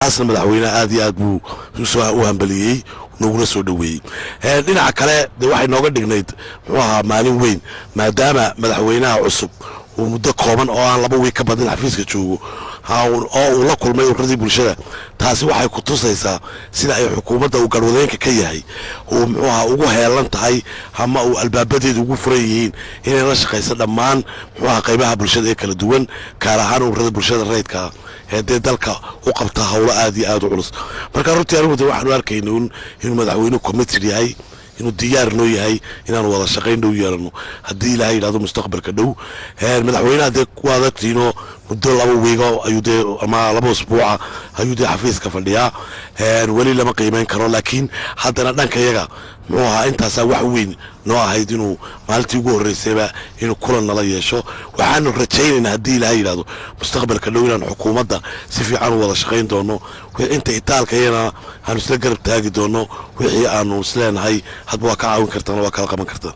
Taasna madaxweyneha aad iyo aad buu u hambaliyey, nooguna soo dhoweeyey. Dhinaca kale de waxay nooga dhignayd, muxuu ahaa, maalin weyn, maadaama madaxweynaha cusub uu muddo kooban oo aan 2 wiig ka badin xafiiska joogo oo uu la kulmay ururadii bulshada. Taasi waxay ku tusaysaa sida ay xukuumadda uu garwadeenka ka yahay uu, muxuu ahaa, ugu heelan tahay ama uu albaabadeedu ugu furan yihiin inay la shaqayso dhammaan, muxuu ahaa, qaybaha bulshada ee kala duwan, gaar ahaan ururada bulshada rayidka ee dee dalka u qabta howlo aad iyo aad u culus. Marka runtii anigu de waxaanu arkayna inuu madaxweynuhu committed yahay, inuu diyaar noo yahay inaanu wada shaqayn dhow yeelano, haddii Ilaahay yidhahdo, mustaqbalka dhow. Madaxweynaha dee waad agtiinoo muddo 2 wiigo ayuu dee ama 2 usbuuca ayuu dee xafiiska fadhiyaa. Weli lama qiimeyn karo, laakiin haddana dhanka yaga, muxuu ahaa, intaasaa wax weyn noo ahayd inuu maalintii ugu horreysayba inuu kulan nala yeesho. Waxaanu rajaynaynaa, haddii Ilaahay yidhahdo, mustaqbalka dhow inaan xukuumadda si fiican u wada shaqayn doono, inta itaalka iyana aanu isla garab taagi doono, wixii aanu isleenahay hadba waa ka caawin kartaan, waa kala qaban kartaan.